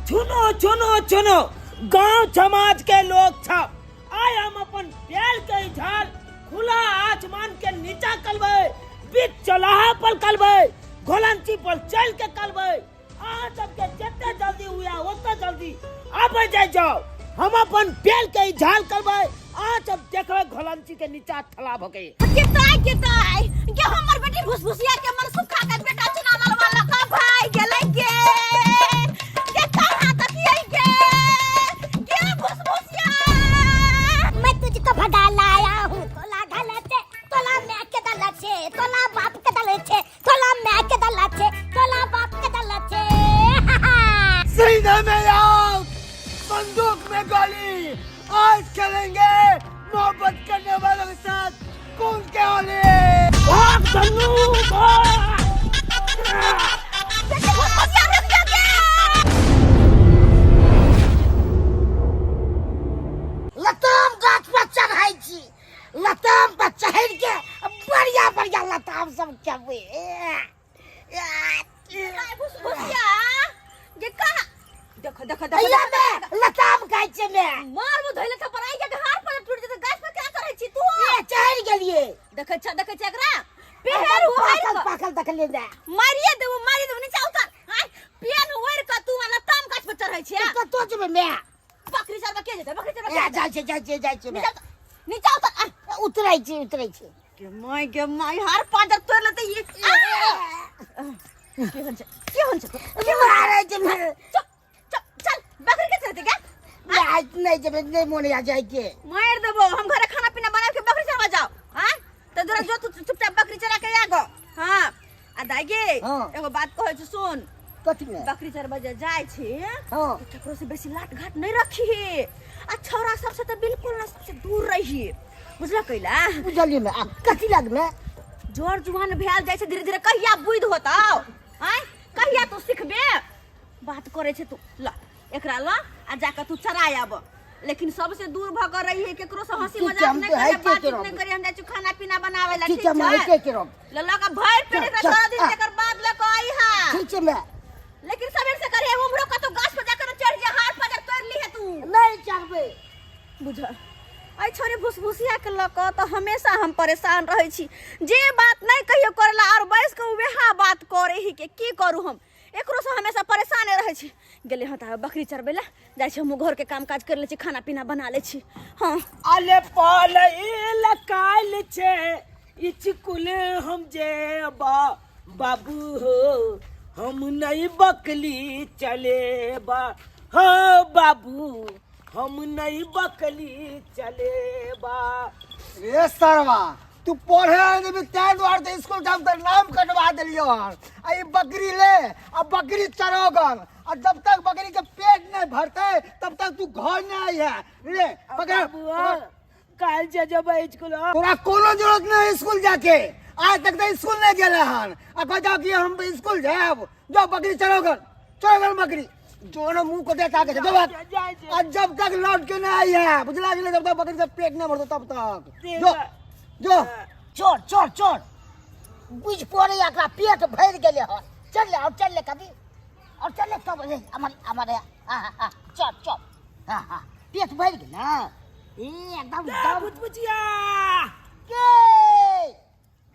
सुनो सुनो सुनो, गांव समाज के लोग छप, आय हम अपन प्यार के इजहार खुला आसमान के नीचा करबै, बीच चौराहा पर करबै, घोलंची पर चल के करबै। अहाँ सबके जते जल्दी हुआ ओते जल्दी आबै जाय जाओ। हम अपन प्यार के इजहार करबै, अहाँ सब देखबै घोलंची के नीचा ठला भऽ के। केताय केताय के हमर बेटी भुसभुसिया के हमर सुखा के बेटा चुना ललवा लका भाई गेलै गे, के कहाँ तक ये गे गे भुसभुसिया। मैं तुझको भगा लाया हूँ, तोला घला छे, तोला मैं के दला छे, तोला बाप के दले छे, तोला मैं के दला छे, तोला बाप के दला छे। सीने में आग, बंदूक में गोली, आज खेलेंगे मोहब्बत करने वालों के साथ कौन के होली। भाग धन्नू भाग। बेटी भुसभुसिया रुक जा गे। लताम गाछ पर चढ़ै छी, लताम पर चढ़ि के बढ़िया बढ़िया लताम सब खेबै। भुसभुसिया गे कहाँ, देखो देखो देखो। अइया में लताम खाइ छै में। मार मु धइले थप्पड़ आई के हार पर टूट जेतै। गाछ पर क्या चढ़ै छी तू? ए, चढ़ि गेलियै। देखै छ, देखै छ एकरा पेहर उहार पाकल पाकल देखलियै ने। मारिए देबो, मारिए देबो, नीचा उतर। आय पेन ओढ़ के तू वाला ताम गाछ पर चढ़ै छी? कतौ जेबै मैं? बकरी चरबा के जेतै? बकरी चरबा ए, जाइ छै, जाइ छै, जाइ छै मैं। नीचा उतर, नीचा उतर। आय। उतरै छी, उतरै छी। के माय के माय, हार पांजर तोड़ लेतै ई। के होन छै, के होन छै? मारै छै मारै। चुप चुप, चल बकरी के चलते क्या? आइ नहि जेबै, नहि मोन या जाइके। मार देबो हम। घरे खाना पीना बना के बकरी चरवा जाओ। हां त जरा जो तू चुपचाप बकरी चरा के आगो। हां आ दाई गे। हाँ। एगो बात कहै छी, सुन। कथी में? बकरी चरवा जे जाय छी हाँ। त केकरो से बेसी लाट घाट नहीं रखी, आ छौरा सबसे त बिल्कुल ना, सबसे दूर रही, बुझल कैला? बुझलियै में। आ कथी लग में? जोर जुआन भेल जाइ छै धीरे धीरे, कहिया बुद्धि होतौ? आँय, कहिया तू सिखबे? बात करे छै तू। ल एकरा ल आ जाके तू चराय आब, लेकिन सबसे दूर भ के रही है, केकरो से हंसी ठीक छै, मजाक हम नहीं तऽ करे, हइते बातचीत के रहब। नहीं करे। हम जाइ छी खाना पीना बनावे ला। ठीक ठीक छै, हम छै? हइते के रहब। ल ल के भरि पेट एकरा चल, 4 दिन आ। तकर बाद ल के आई हा। ठीक छै मैं। लेकिन सबेर से करे, उम्हरो कतौ गाछ पर जाके न चढ़ जा, हार पर तोड़ ली है तू। नहीं चढ़बै। बुझ एहि छोरी भुसभुसिया के लऽ कऽ तऽ हमेशा हम परेशान रहै छी। जे बात नहि कहियो करला और बैस के वएह बात करे ही के की करू हम, एकरो से हमेशा परेशाने रहै छी। गेलै हँ तऽ बकरी चरबै लए जाइ छी, हमहूँ घरके काम काज कर लै छी, खाना पीना बना लै छी। हँ अले पालै लकाल छे इचकुल हम जेबा बाबू हो, हम नहीं बकली चलेबा हो बाबू, हम नहीं बकली चलेबा। रे सरवा, तू पढ़े आने देबी तैं दुआरे तऽ स्कूल जाम तऽ नाम कटवा देलियो हन। आ ई बकरी ले आ बकरी चरोगन, आ जब तक बकरी के पेट नहीं भरते तब तक तू घर नहीं आई है। रे पकड़। बाबू, काल जे जेबै स्कूल। तोरा कोनो जरूरत नहीं स्कूल जाके, आज तक तो स्कूल नहीं गेले हन आ कह जाओ कि हम स्कूल जाएब। जो बकरी चरोगन, चरोगन बकरी जो ना मुंह को देखा के जो बात, और जब तक लौट के नहीं आई है, बुझला कि नहीं? जब तक बकरी से पेट नहीं भरतो तब तक जो जो। चोर चोर चोर, बुझ पड़े एकरा पेट भरि गेलै हन। चल ले और चल ले कभी और चल ले तब रे अमर अमर। हाँ हाँ हाँ, चल चल। हाँ हाँ, पेट भरि गेल ना ए एकदम दम। बुझबुझिया के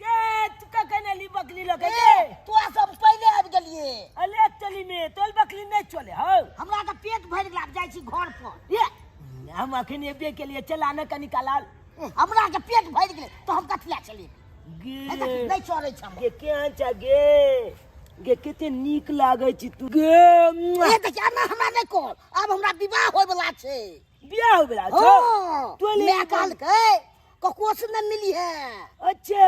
गे, तू का कहने ली बकली लगे? ए, तोरा सब पहिले आबि गेलिए। अले चली में तोल बकली नहीं चले हो। हमरा तऽ पेट भरि गेल, आब जाइ छी घर पर। ये हम अखन एबे के लिए चलाना कनी कालाल। ए, हमरा के पेट भरि गेलै तऽ हम कथी लए चली? गे। ए, देखी, नहि चढ़ै छै हमरा। गे केहन छ गे? गे कते नीक लागै छी तू गे। ए, देखी, आब हमरा नहि कह, आब हमरा विवाह होय वाला छै। बियाह होय वाला छौ? हँ। तोले माय कहलकै ककरो से न मिली है। अच्छा।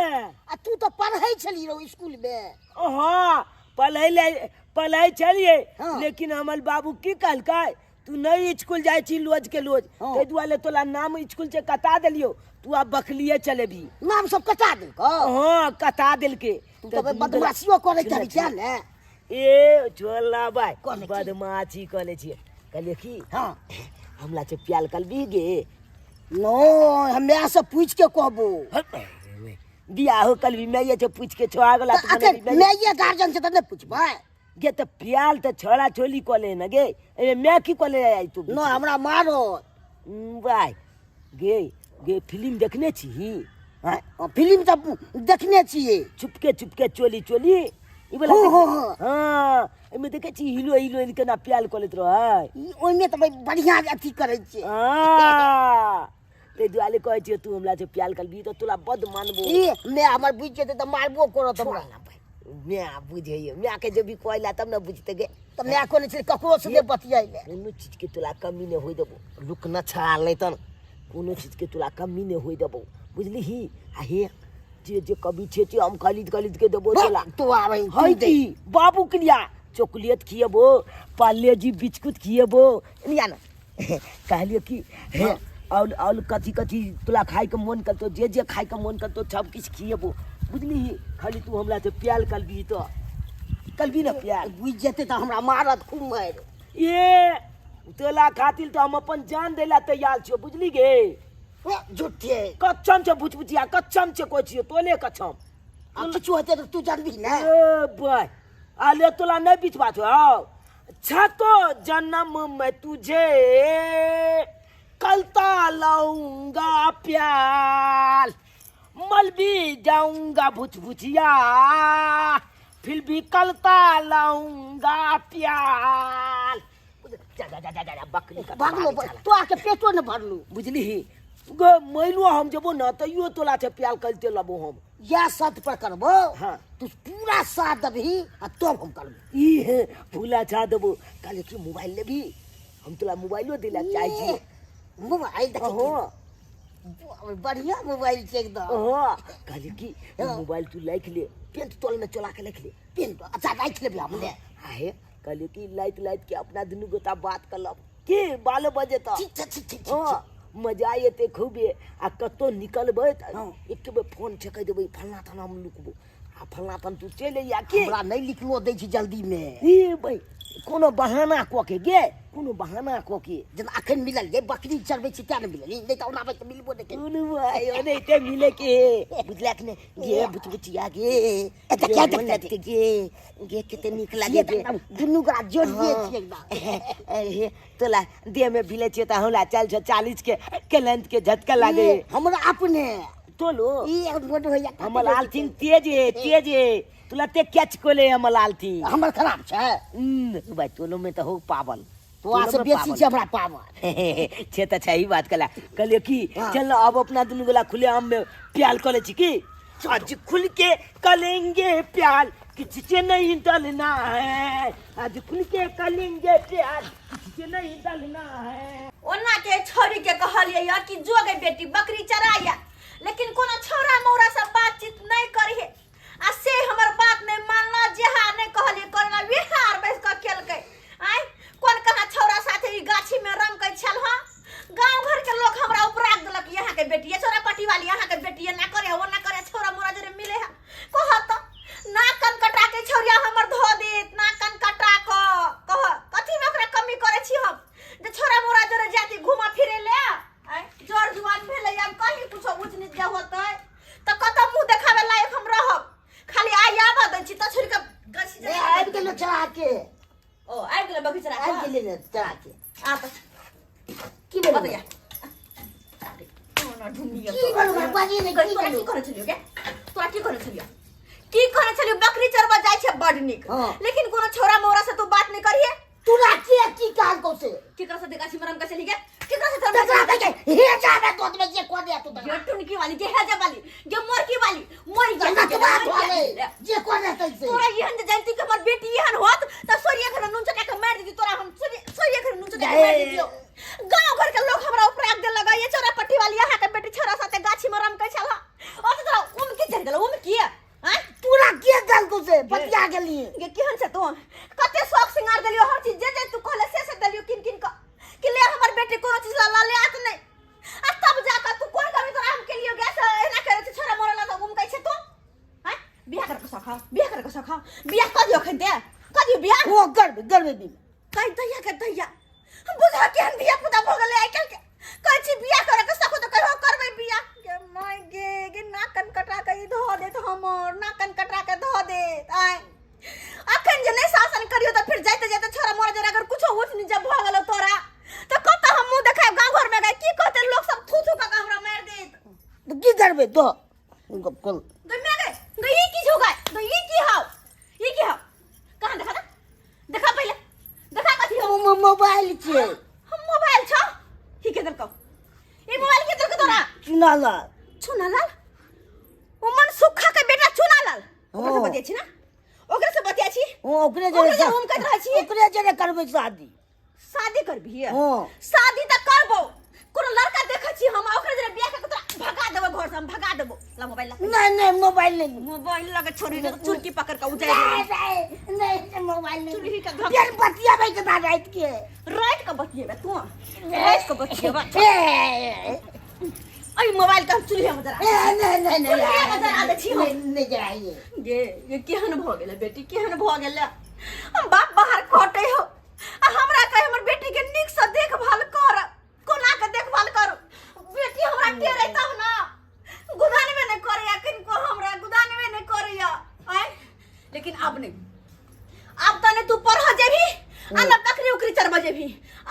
आ तू तो पढ़ै छली रहो स्कूल में। हाँ, पढ़ै ले पढ़ै छलियै। हाँ। लेकिन हमर बाबू की कहलकै, तू नहीं स्कूल जाइ छी लोज के लोज। हाँ। ताहि दुआरे तोला नाम स्कूल से कटा देलियो, तू आब बकलिए चलेबी। नाम सब कटा देलकौ? हाँ, कटा देलके। तू तऽ बदमाशियो करै छली क्या ने? ए छोला भाई। कहले की? बदमाशी कहले छियै, कहलियै की? हाँ। हमला छै प्याल कलबी गे। नो, हमरा से पूछ के कहबो। बियाहो कलबी मैं ये छै पूछ के छोआ गेला। तऽ अखन मैं ये गार्जियन छै तऽ नहि पूछबै? गे तऽ प्याल तऽ छोड़ा छोली कऽ ले ने गे, एहिमे माय की कऽ ले आई तू? न हमरा मारो। बाय गे, गे फिल्म देखने छी? हाँ, फिल्म तऽ देखने छियै। चुपके चुपके चोली चोली ई वाला। हो, हो, हो। हाँ, एहिमे देखै छी हीरो हीरोइन केना प्याल कऽ लैत रहै। ई ओहिमे तऽ भाइ बढ़िआँ अथी करै छियै। हाँ, ताहि दुआरे कहै छियै तू हमरा से प्याल करबी तऽ तोरा बड मानबो। ई माय हमर बुझि जेतै तऽ मारबो करत हमरा। माय बुझैए, मायके जब भी कहला तब ने बुझतै गे। तऽ माय कोने छै ककरो से नहि बतियाइले। कोनो चीजके तोरा कमी नहि होइ देबो, लुक न छड़ा नहि तन कोनो चीजके तोरा कमी नहि होइ देबो, बुझलिही? आ हे जे जे कभी छै से हम खरीद खरीद के देबो तोरा। तू आबै है की बाबू के लिया चॉकलेट खिएबो, पार्ले जी बिस्कुट खिएबो, या ना कहलिए कि हे और और कथी कथी तोरा खाइके मोन करतो, जे जे खाइके मोन करतो सब किछु खिएबो, बुझलिही? खाली तू हमरा से प्याल करबी तऽ करबी ने प्याल? बुझि जेतै तऽ हमरा मारत खूब मारि। ए तोला खातिर तऽ हम अपन जान दै ला तैयार छियो, बुझली गे? ए, झूठे। कच्छम छै भुचभुचिया, कच्छम छै कोइ छियो तोले कच्छम। आ किछु हेतै तऽ तू जानबी ने। ए भाय आले तोला नहि बिचवा छौ। आओ छतो जन्म में तुझे कलता लाऊंगा प्याल, मल भी जाऊंगा भुचभुचिया फिर भी कलता लाऊंगा प्याल। जा जा जा जा जा बकरी का भरलो भागे तो आके पेटो ने भरलू। बुझलिही गे? मैलो हम जेबो ने तैयो तोला से प्याल कलते लेबो हम। या शर्त पर करबो। हाँ। तू पूरा साथ देबही आ तब हम करबो। ई हे फूला छा देबो। कहले कि मोबाइल लेबी? हम तोला मोबाइलो दिला चाहै छी। मोबाइल देखै छी। हाँ। बढ़िया मोबाइल छै एकदम। हाँ, कहले कि मोबाइल तू राखि ले, पेंट तोल में चला के राखि ले। पेंट अच्छा राखि लेबै हम ले। आहे कहले कि लाइत लाइत के अपना दुनू गोटा बात कर लब की बाल बजे तऽ। ठीक छै, ठीक ठीक ठीक। हाँ, मजा एतै खूबे। आ कतौ निकलबै तऽ हाँ। एक बेर फोन छेकै देबै, फलना थाना हम लुकबो आ फलना थान तू चलि अइया की। हमरा नहि लिखलो दै छै जल्दी मे। ई भाई कोनो बहाना कऽ के गे, कोनो बहाना कऽ के। जेना अखन मिलल गे, बकरी चरबै छी तें ने मिलल, नहि तऽ ओना तऽ मिलबो नहि केलै। सुन भाई, ओनाहिते मिले के बुझलक ने गे बुचबुचिया गे। एतऽ गे, किया मोन देखते लगतै गे, गे कते नीक लागे गे। दुनू गोरा जोड़िए छियै एकदम। हे तोला देह में भिले छियै तऽ हमरा चल छौ 40 के कलंत के झटका लागे। ई हमरा अपने तोलो ई मोट होइया। हमर लालथिन तेज हे, तेज हे, तोला ते कैच कोले हमर लालथिन। हमर खराब छै। भाई तोलो में तऽ हो पावल। तोरा से तोलो में बेसी पावल। छै हमरा पावर। छे तऽ छै ई बात कला। कहलियै कि हाँ। चल ना अब अपना दुनू गोला खुले आम में प्याल कऽ लै छी की। आज खुल के कलेंगे प्याल, किसी से नहीं डलना है। आज खुल के कलेंगे प्याल, किसी से नहीं डलना है। ओना के छौरी के कहलियै या कि जो गे बेटी बकरी चराया, लेकिन कोनो छौरा मौरा से बातचीत नहीं करिहे, आ से हमर बात नहीं मानला, जेहा नहीं कहलियै करला वेहा आर बैस कऽ केलकै। आँय कोन कहाँ छौरा साथे ई गाछी में रमकै छल। हँ गाँव घर के लोग हमरा उपराग देलक, यहाँ के बेटी छौरा पट्टी वाली, यहाँ के बेटी एना करे ओना करे, छौरा मोरा जरे मिले है। कहत ना कन कटा के छौरिया हमर धो देत, ना कन कटा क कह कथी में ओकरा कमी करे छी हम जे छोरा मोरा जरे जाती घुमा फिरे ले। आँय जर जुआन भेलै, आब कहीं कुछो ऊँच नीच जे होतै तऽ कतऽ मुँह देखाबे लायक हम रहब? खाली आइ आबऽ दै छी तऽ छोड़ि कऽ गछि ए, जाइ। आबि गेलो चढ़ा के। ओ आबि गेलै बगीचा? आबि गेलै ने चढ़ा के। आ तऽ की भेलै? बतैया कोना ढूंढिए की भेलै? बाजी नहि, की तोरा भेलै? की करै छलियौ गे? तोरा की करै छलियौ, की करै छलियौ? बकरी चरबऽ जाइ छै बड नीक। हाँ। लेकिन कोनो छौरा मौरा से तू बात नहीं करिहे। तोरा के की कहल कौ से? केकरा साथे गाछी में रम के चली गे? केकरा साथे रम के तकरा चली गे? कहै हे जाबे दूध में जे को दे तू गे टुनकी वाली, गे हेजा वाली, गे मोरकी वाली, मोरी तकरा गे के बात होले जे को दे तैसे। तोरा एहन जे जानती कि हमर बेटी एहन होत त सोरिया घर नून चटा के मार देती तोरा हम, सोरिया घर नून चटा के मार देतियो। गांव घर के लोग हमरा ऊपर आग दे लगा, ये चोरा पट्टी वाली यहाँ के बेटी छोरा साथे गाछी में रम के छल। ओ तो तोरा उम के चढ़ गेल, उम के आँय? तोरा के गल कौ से बतिया गेली गे? केहन छै तू? कते शौक सिंगार देलियो, हर चीज जे जे तू कहले से से देलियो किन किन क कि ले हमर बेटी कोनो चीज ला ले आत नहीं, आ तब जाकर तू कोन कमी तोरा हम के लियो गैस एना करे छै? छोरा मोरा ला घूम कै छै तू? हैं बियाह कर के शौक हौ, बियाह कर के शौक हौ, बियाह क दियो खन दे क दियो बियाह। हो गर्व गर्व भी कहि दैया के दैया हम बुझा केहन धिया पुता भऽ गेलै आइ काल्हि के। कहै छी बियाह करे के शौक तऽ कहियो करबै बियाह। गे माय गे, गे नाक कान कटा के ई धऽ देत हमर, नाक कान कटा के धऽ देत। आँय अखन जे नहि शासन करबै दो गप करू। गई मैं गई गई ई की छौ गई गई ई की हौ ई की हौ कहाँ देखा त देखा पहिले देखा कथी हौ मोबाइल छै हम मोबाइल छौ की के देलकौ ई मोबाइल के देलकौ तोरा चुनालाल चुनालाल ओ मन सुखा के बेटा चुनालाल ओकरा से हाँ। बतिया छी ना ओकरा से बतिया छी ओ ओकरे ओकरे जरे जे हम कहैत रहै छी ओकरे जरे करबै शादी शादी करबही हाँ। शादी तऽ करबो कोनो लड़का देखै छी हम ओकरे जरे बियाह के तोरा भगा देबो घर से हम भगा देबो ला मोबाइल ला नहीं नहीं मोबाइल नहीं मोबाइल लगे छोरी ने चुरकी पकड़ के उजाड़ नहीं देबो नहीं नहीं मोबाइल नहीं चुरही के धक फिर बतियाबै के बाद रात के रात के बतियेबे तू रात के बतियेबे ए, अई मोबाइल के हम चूल्हे में जरा ए, नहीं नहीं नहीं चूल्हे में जरा दै छी हम नहीं नहीं जराइए गे ये केहन भऽ गेलै बेटी केहन भऽ गेलै हम बाप बाहर खटै हो आ हमरा कहे हमर बेटी के नीक से देखभाल कर कोना के देखभाल कर बेटी हमरा टेरे तब ना गुदानबे नहीं करैया किनको हमरा गुदानबे नहीं करैया आय लेकिन अब नहीं अब तने तू पढ़ जेबी आ न बकरी उकरी चरब जेबी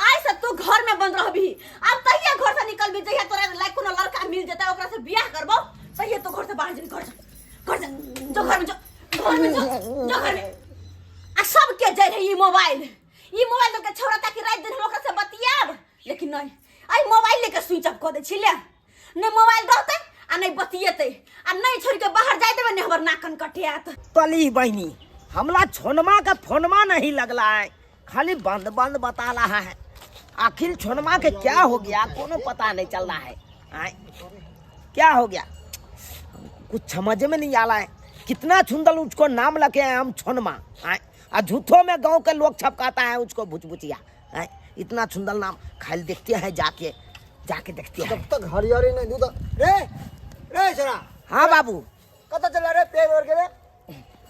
आइ से तू घर में बंद रहबी अब तहिया घर से निकलबी जहिया तोरा लायक कोनो लड़का मिल जेता ओकरा से बियाह करबो तहिया तू घर से बाहर जेबी घर से घर से जो घर में जो घर में जो जो घर में आ सबके जाइ रहे ई मोबाइल ई मोबाइल के छोड़ा ताकि रात दिन हम ओकरा से बतियाब लेकिन नहीं आई मोबाइल लेके स्विच ऑफ कऽ दै छी ले नहि मोबाइल रहतै आ नहि बतियेतै आ नहि छोड़ि के बाहर जाय देबै नहि हमर नाकन कटियात तली बहनी हमला छोनमा का फोनमा नहीं लगला है खाली बंद बंद बता रहा है आखिर छोनमा के क्या हो गया कोनो पता नहीं चल रहा है आय, क्या हो गया कुछ समझ में नहीं आ रहा है कितना सुंदर उसको नाम लगे हैं हम छोनमा आय आ झूठों में गांव के लोग छपकाता है उसको भुचभुचिया आय इतना सुंदर नाम खाली देखते हैं जाके जाके देखते हैं जब तक हरियरी नहीं दूध रे रे छोरा हाँ बाबू कत चला रे पेड़ ओर के रे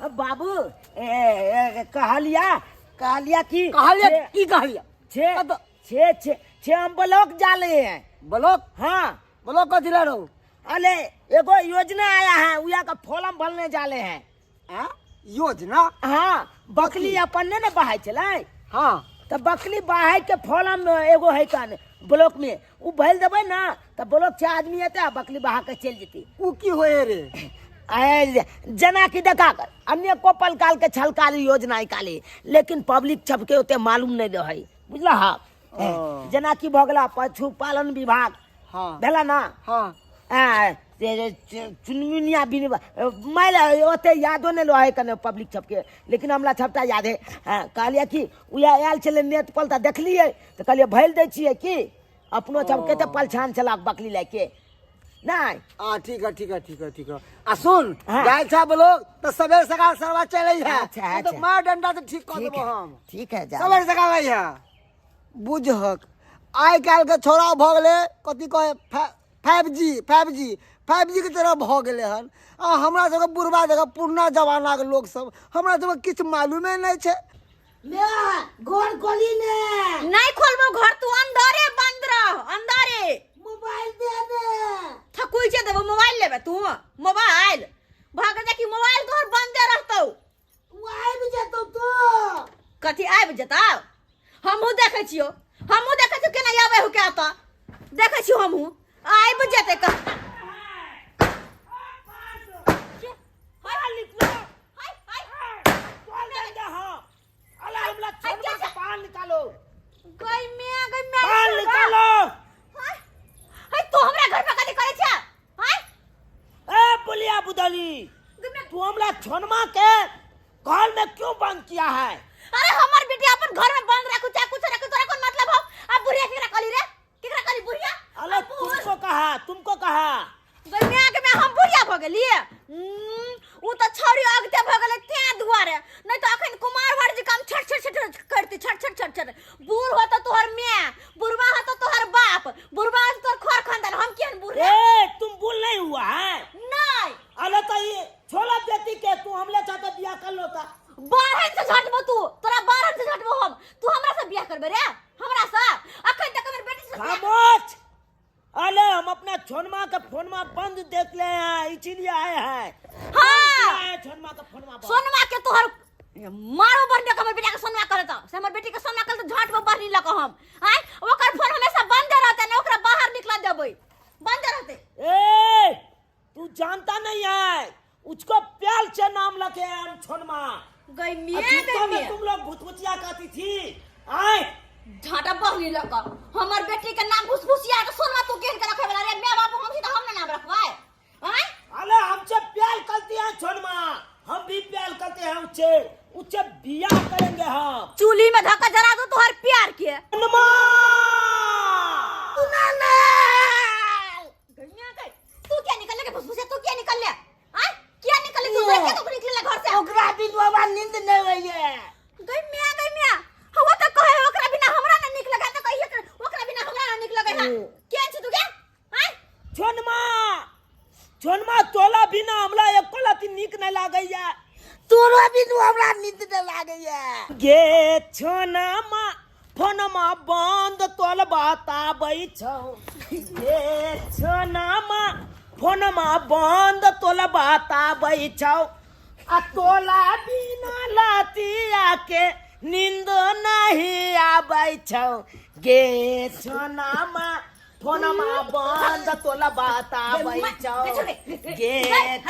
अब बाबू ए, ए, कहलिया कहलिया कि कहलिया की कहलिया छे कत छे छे छे हम ब्लॉक जा रहे हैं ब्लॉक हाँ ब्लॉक कथी रे रहो अरे एगो योजना आया है उया का फॉर्म भरने जाले हैं आ योजना हाँ बकली अपन ने बहाय छलै हाँ तऽ बकली बहाय के फॉर्म एगो है कान ब्लॉक में उ भरि देबै ना तऽ ब्लॉक से आदमी एतै आ बकली बहा के चलि जेतै उ की होए रे आए जेना कि देखा अन्य कोपल काल के छलकारी योजना निकाली लेकिन पब्लिक सबके ओते मालूम नहीं रहै बुझलह ओ। जेना कि भऽ गेला पशुपालन विभाग हाँ भेला ना हाँ आ, चुनमुनिया बिन मारि ओते यादो नहि रहै कने पब्लिक सबके लेकिन हमरा सबटा याद है हाँ, कहलियै कि उएह आयल छलै नेट पर तऽ देखलियै तऽ कहलियै भरि दै छियै की अपनो सबके तऽ पलछान छला बकली लए के नहि आ ठीक है ठीक है ठीक है ठीक है आ सुन हाँ। जाय छा ब्लॉक तो सबेर सकाल सरवा चले है अच्छा, नहीं तो अच्छा। मार डंडा से ठीक कर ठीक देबो है हम ठीक है जा सबेर सकाल आई है बुझहक आइ काल्हि के छोरा भऽ गेलै कथी कहै 5G 5G 5G के तरह भऽ गेलै हन आ हमरा सबके बुढ़बा जगह पुरना जमानाके लोकसब हमरा सबके किछु मालूमे नहि छै ले घर खोली ने नहीं खोलबो घर तू अंदरे बंद रह अंदरे मोबाइल दे दे थकुई छे देबो मोबाइल लेबे तू मोबाइल भाग जा कि मोबाइल तोहर बंदे रहतौ उ आबि जेतौ तो कथी आबि जेतौ हमहूँ देखै छियौ हमहूँ देखै छियौ केना आबै हो के तऽ देखै छियौ हमहूँ आबि जेतै कह निकालो गई मिया गई मिया बाहर निकालो हाय हाय तू हमरा घर पे कथी करै छै हाय ए बुलिया बुदली तू हमरा छोनमा के घर में क्यों बंद किया है अरे हमर बेटी अपन घर में बंद रखू चाहे कुछ रखू तोरा कोन मतलब हो अब बुढ़िया केकरा कहली रे केकरा कहली बुढ़िया अरे तुमको कहा तुमको कहा गई के में हम बुढ़िया भ गेलिए उ त छौरी अगते भ गेलै तें दुआरे नहीं तो अखन कुमार भर जी काम छट छट छट करती छट छट छट छट बूढ़ हो तो तोहर my बुढ़वा हो तो तोहर बाप बुढ़वा हो तो तोहर खर खानदान हम केहन बूढ़ रे ए तुम बोल नहीं हुआ है नहीं अरे तो ये छोला बेटी के तू हमले चाहते बियाह कर लो था बारहन से झटबो तू तोरा बारहन से झटबो हम तू हमरा से बियाह करबे रे हमरा से अखन तक हमर बेटी से बियाह खामोश अरे हम अपना छोनमा के फोनमा बंद देख ले हैं इसीलिए आए हैं हाँ छोनमा के फोनमा बंद सोनमा के तोहर मारो बढ़ने के हमर बेटा के सोनमा करे तो से हमर बेटी के सोनमा करे तो झटबो बढ़नी लक हम आय ओकर फोन हमेशा बंद रहते ना ओकरा बाहर निकल देबै बंद रहते ए गई मिया झूठो गई में मिया तुम लोग भुतभुतिया कहती थी आए झाटा बहनी लक हमर बेटी के नाम भुसभुसिया के सोनमा तू केहन के रखे वाला रे my बाबू हम छी त हम ना नाम रखवाए आय अरे हमसे प्यार करती है छोनमा हम भी प्यार करते हैं उससे उससे बियाह करेंगे हम चूल्ही में धक्का जरा दो तोहर प्यार के छोनमा गइया गई तू क्या निकल ले भुसभुसिया तू क्या निकल ले आय क्या निकल ले तू क्या तो निकले घर से ओकरा बिनु हमरा नींद नहि होइए गई मिया गई मिया हवा त कहे ओकरा बिना हमरा ना निक लगा त कहिए ओकरा बिना हमरा ना निक लगे हां के छी तू के आय छोनमा छोनमा तोला बिना हमरा एको लती नीक नहि लागैया तोरो बिनु हमरा नींद नहि लागैए गे छोनमा फोनमा बंद तोल बताबै छौ गे छोनमा फोनमा बंद तोल बताबै छौ आ तोला बिना लतिया के नींद नहीं आबै छौ गे छोनमा फोनमा बंद तोला बताबै छौ गे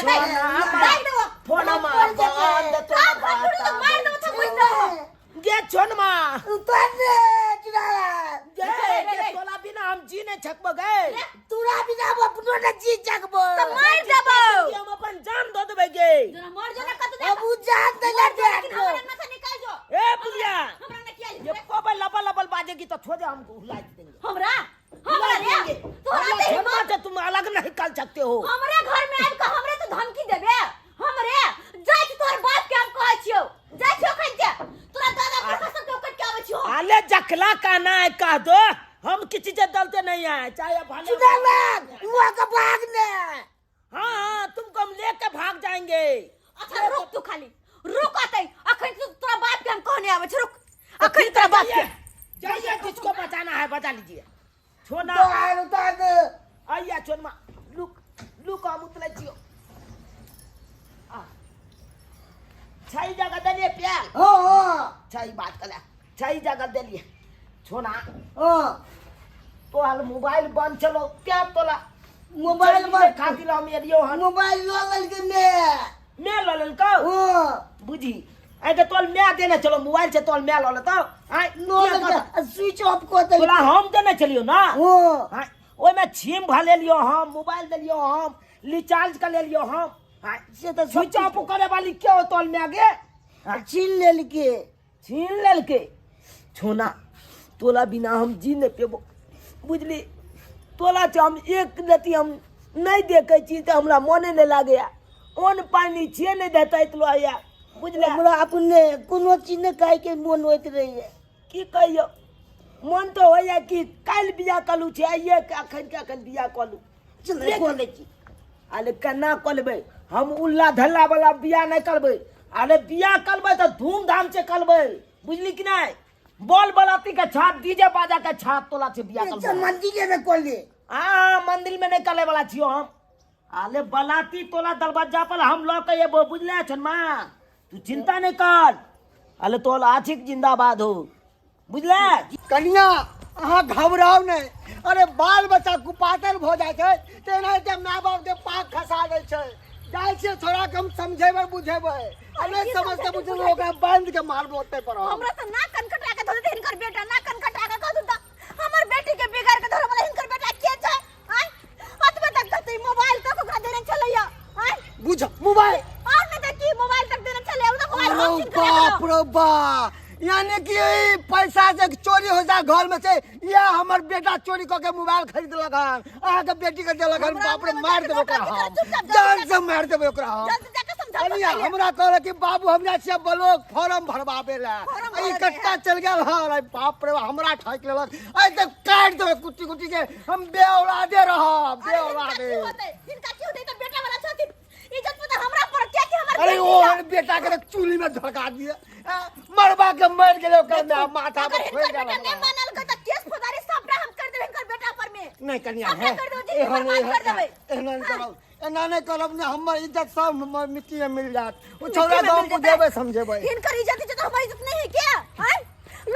छोनमा फोनमा बंद तोला बताबै छौ गे छोनमा उतर रे चुड़ाला गे गे तोला बिना हम जी नहीं सकबो गे तोरा बिना हम अपनो न जी सकबो त मार देबो हम अपन जान दऽ देबै गे मर जो ना कत दे अब उ जान देला हमरा अंगना से निकाल जो ए बुढ़िया हमरा ना किया ये कोबे लबल लबल बाजेगी तो छोड़ दे हमको हुला देंगे हमरा हमरा रे तोरा हमरा ते छोड़ना हिम्मत से तुम अलग नहीं कर सकते हो हमरे घर में आबि के हमरे तो धमकी देबे हमरे जाइ छी तोहर बाप के हम कहै छियौ जाइ छियौ अखन के तोरा दादा पुरखा सब के उकट के आबै छियौ आले जखला कहना है कह दो हम किसी से डरते नहीं है चाहे भले चुड़ाला हुआ के भाग ने हाँ हाँ तुमको हम लेके भाग जाएंगे अच्छा रुक तू खाली रुक अतै अखन तू तोरा बाप के हम कहने आबै छी रुक अखन तोरा बाप के जाइए जिसको बचाना है बचा लीजिए छोना उतार उतार दे आइया छोनमा लुक लुक हम उतले छियो आ छई जगह देलिए प्याल हाँ हाँ छई बात कला छई जगह देलिए छोना हाँ तोहर मोबाइल बंद चलो क्या तोला मोबाइल बंद खातिर हम एलियो हन मोबाइल लऽ लेलकै मे मैं लऽ लेलकौ हाँ बुझी आइ तऽ तोहर my देने चलो मोबाइल छै तोहर my लऽ लेतौ आइ लऽ लेलकै स्विच ऑफ कऽ देलकै तोरा हम देने छलियौ ना हाँ आइ ओहिमे छिम भऽ लेलियौ हम मोबाइल देलियौ हम रिचार्ज कऽ लेलियौ हम आइ से तऽ स्विच ऑफ करे वाली के हो तोहर my गे आइ छीन लेलकै छीन लेलकै छोना तोला बिना हम जी नहि पेबो बुझली तोला से हम एक रति हम नहि देखै छी तऽ हमरा मोने नहि लागैया अन्न पानि छियै नहि देतै लोया बुझले हमरा अपने कोनो चीज नहि खायके मोन होइत रहैया की कहियौ मन तऽ होइया कि काल्हि बियाह कलू छै आइए अखन के अखन बियाह कलू चल कऽ लै छी अरे केना कऽ लेबै हम उल्ला धल्ला वाला बियाह नहि करबै अरे बियाह करबै तऽ धूमधाम से करबै बुझली कि नहि बॉल बलाती के छाप डीजे बाजा के छाप तोला से बियाह अच्छा करबै मंदिरे में कऽ ले हाँ मंदिर में नहीं करे वाला छियो हम अरे बलाती तोला दरवाजा पर हम लऽ के एबो बुझले छन माँ तू चिंता नहीं कर अरे तोला आछिक जिंदाबाद हो बुझले कनिया अहाँ घबराउ नहि अरे बाल बच्चा कुपातर भऽ जाइ छै तऽ एनाहिते माय बापके पाग खसा दै छै जाइ छियै छोड़ाके हम समझेबै बुझेबै आ नहि समझते बुझेबै ओकरा बांधि के मारबो ओतै पर हम हमरा तऽ ना कनकटा के धो देते हिनकर बेटा ना कनकटा के कह दूँ हमर बेटी के बिगाड़ के धरे वाला हिनकर बेटा के छै आय अतबे तक कहते मोबाइल तक ओकरा देने छलैया आय बुझ मोबाइल और नहीं तऽ की मोबाइल तक देने छलैया उ तऽ मोबाइल अरे हम छीन के राखलहुँ। बाप रे बा यानी कि ई पैसा जे चोरी हो जाए घर में से या हमर बेटा चोरी कऽ के मोबाइल खरीदलक हन अहाँके बेटी के देलक हन हमरा बाप रे अंगना में मार जाके देबै ओकरा नौटंकी हम कर, चुपचाप जल्दी जान जाके- से मार देबै ओकरा हम जल्दी जाके समझा कनिया हमरा कहलक कि बाबू हमरा से ब्लॉक फॉर्म भरबाबे ला फॉर्म ई भरबे कट्टा चल गेल हन अरे बाप रे बा, हमरा ठकि लेलक आइ तक काटि देबै कुट्टी कुट्टी के हम बेऔलादे रहब अरे हिनका बेऔलादे की होतै हिनका की होतै तऽ बेटा वाला छथिन इज्जत पता हमरा पर क्या कि हमर अरे बेटी ओ है। बेटा के तऽ चूल्ही में धड़का दिए मरबा के मर गेलै ओकर माय माथा अगर पर हिनकर फोड़ि बेटा गेल नहीं हमरा। मानल के तऽ केस फौजदारी सबटा हम कर देबै हिनकर बेटा पर में नहीं कनिया सबटा है कर देबै जिंदगी एहन बर्बाद कर देबै एहन नहि करब एना नहि करब ने हमर इज्जत सब हमर मिट्टी में मिल जायत ओ मिट्टी छौड़ा में के हम मिल जेतै। बुझेबै समझेबै हिनकर इज्जत इज्जत हमर इज्जत नहीं है क्या आय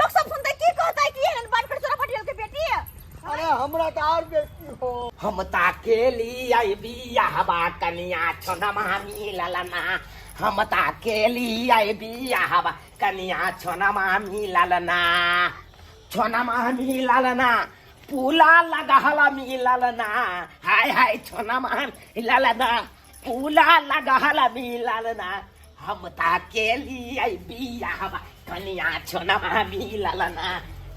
लोग सब सुनते की कहता कि एहन बात कर चोरा पटियल के बेटी है अरे हमरा तऽ आर बेसी हो हम ताकेली आई बियाहबा कनिया छोनमा मिललना हम ता के लिए बियाहवा कनिया छोनमा मिलल ना, छोनमा मिलल ना, पुला लगहला मिलल ना, हाय हाय छोनमा मिलल ना, पुला लगहला मिलल ना, हम ता के लिए बियाहवा कनिया छोनमा मिलल ना,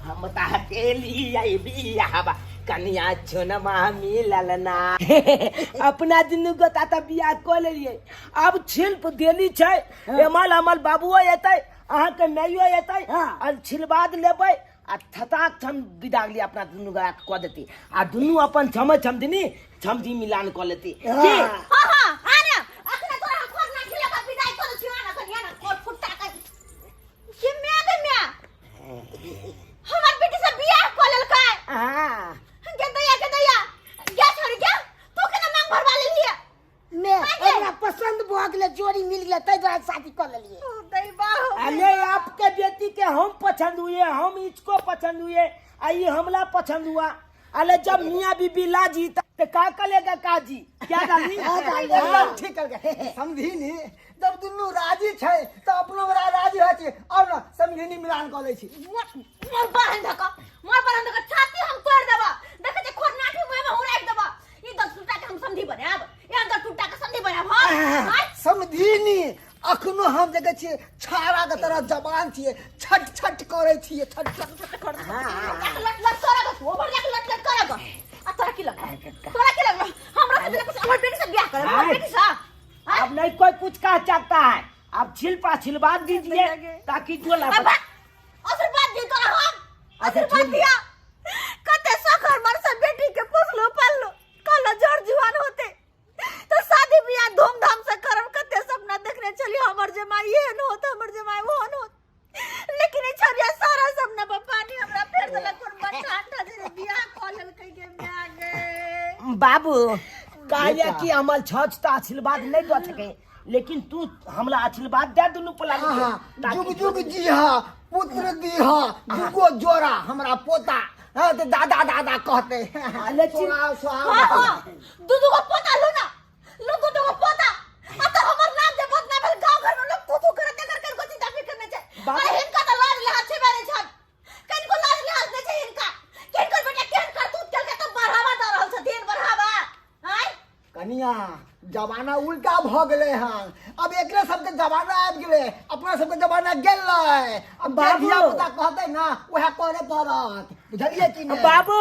हम ता के लिए बियाहवा कनिया छोनमा मिलल ना। अपना दुनू गोता तऽ बियाह कऽ लेलियै, आब छिल्प देली छै, एमल अमल बाबुओ एतै, अहाँके माइयो एतै, आ छिलबाद लेबै आ थताक छम विदा लिए अपना दुनू गोटा के कऽ देती आ दुनू अपन छमे छमदिनी छमदी मिलान कऽ लेती की? हाँ हाँ आ ने अखने तोरा हम खोज ना खिले का विदाई कर छियो ना कनिया ना कोट फुट्टा कर के म्या गे म्या हमर बेटी से बियाह क लेलकै। हाँ। गे दैया, गे दैया, गे छोरी गे, तू केना मांग भरवा लेलियै? मे हमरा पसंद भऽ गेलै, जोड़ी मिल गेलै, ताहि दुआरे शादी कऽ लेलियै। ओ दैबा हो अरे आपके बेटी के हम पसंद हुए, हम इसको पसंद हुए, आ ये हमला पसंद हुआ। अरे जब मियाँ बीबी लाजी तो का करेगा काजी? क्या डाली? हाँ, डाली। एकदम ठीक कर गए समझी नी, जब दुनू राजी छै तो अपनो बड़ा राजी होइ छै और न समझी मिलान कऽ लै छी। मोर मोर बहन धक, मोर बहन धक छाती हम तोड़ देबा, देखै छै खोरनाठी मुँह में उड़ाइ देबा। ई दस टूटा के हम समझी बनायब, ई दस टूटा के समझी बनायब हम। आँय? समझी नी, अखनो हम देखै छियै छाड़ा के तरह जवान छियै, छट छट करै छियै, छट छट। लट लट करग, ओवर जाके लट लट करग। आ तोरा की लगल? तोरा की लगल? हमरा से बिना कुछ हमर बेटी से बियाह करब, हमर बेटी से। आँय? अब नहीं कोई कुछ कह सकता है, अब छिलपा छिलवा दीजिए ताकि जो ला अब आशीर्वाद दी तोरा हम, अच्छा, आशीर्वाद ठीक। दिया। कते सखर मन से बेटी के पोसलो पाललो, कहलो जर जुआन होते तो शादी बियाह धूमधाम से करब, कते सपना देखने छली हमर जमाई एहन होत, हमर जमाई ओहन होत, लेकिन ई छरिया सारा सपना पर पानी हमरा फेर देलक। कोन बच्चा ठंडा जे बियाह कऽ लेलकै गे माय गे। बाबू कहलिया कि हमर छछ तऽ आशीर्वाद नहीं दऽ सके, लेकिन तू हमरा आशीर्वाद दे दुनू पला हाँ, हाँ, जुग जुग जी हा पुत्र दी हा दुगो जोड़ा हमरा पोता, हाँ, तो दादा दादा कहते। लेकिन सुनाओ, सुनाओ। हाँ, हाँ, दू दू गो पोता लो ना, लो दू दू गो पोता। आ तो हमर नाम जे बदनाम भेल गांव घर में लोग थू थू करत कर कर को चिंता फिकर नै छै। बाबू। अरे हिनका तो लाज लिहाज छै बारे छन, कनिको लाज लिहाज नै छै हिनका। किनकर बेटा केहन करतूत केलकै तो बढ़ावा दऽ रहल छथिन, बढ़ावा। आँय? कनिया जमाना उल्टा भ गेलै हन, अब एकरे सबके जमाना आबि गेलै, अपना सबके जमाना गेलै। अब बाबू। धिया पुता कहतै ना वएह करे पड़त, बुझलियै कि नहि? बाबू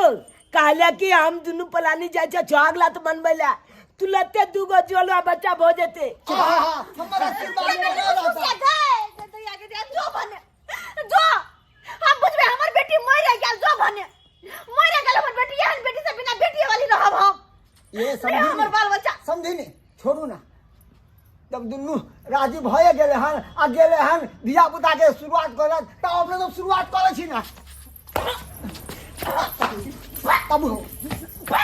कहलिया कि हम दुनू पलानी जाइ छै छाग लात बनबै लए, तू लते दूगो जोलवा बच्चा भऽ जेतै। आहा, हमर आशीर्वाद ये बेटी बनल को रहतै। सुसिया दे, दे दैया के दिया, जो भने, जो। हम बुझबै हमर बेटी मरि गेल, जो भने मरि गेल हमर बेटी, एहन बेटी से बिना बेटी वाली रहब हम। ये रे समझी हमर बाल बच्चा। समझी नहीं, छोड़ू ना। जब दुनू राजी भए गेलै हन आ गेलै हन धिया पुता के शुरुआत करत, तऽ अपने सब शुरुआत करै छी ना। तब हो,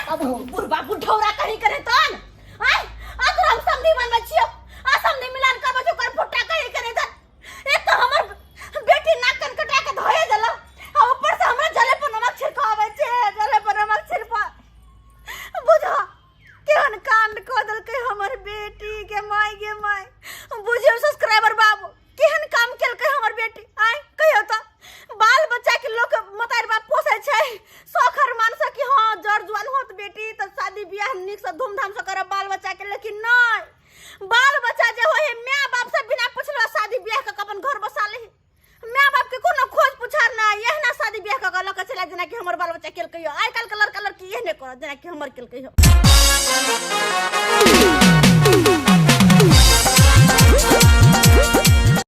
तब हो। बुढ़बा बुढ़ौरा कहीं करे तन। आय, आ तोरा हम समधी बनबै छियौ, आ समधी मिलान करबै छियौ, कर फुट्टा कहीं करे तन। एक तो हमर बेटी नाक कान कटा के धोए देला, आ ऊपर से हमरा जले पर नमक छिड़काबै छै, जले पर नमक छिड़का। बुझा केहन कांड कऽ देलकै हमर बेटी के माय गे माय। बुझियौ सब्सक्राइबर बाबू केहन काम केलकै हमर बेटी। आय कहियौ तऽ बाल बच्चा के लोक मतारि बाप पोसै छै शौख अरमान से कि हाँ जर जुआन होत बेटी तऽ शादी बियाह नीक से धूमधाम से करब बाल बच्चा के, लेकिन नहि, बाल बच्चा जे होइ है माय बाप से बिना पुछले शादी बियाह कऽ के अपन घर बसा ले, माय बाप के कोनो खोज पुछार नहि, एहना शादी बियाह कऽ के लऽ के चलि आयत जेनाकि हमर बाल बच्चा केलकै। आइ काल्हि के लड़का लड़की एहने करत जेनाकि हमर केलकै।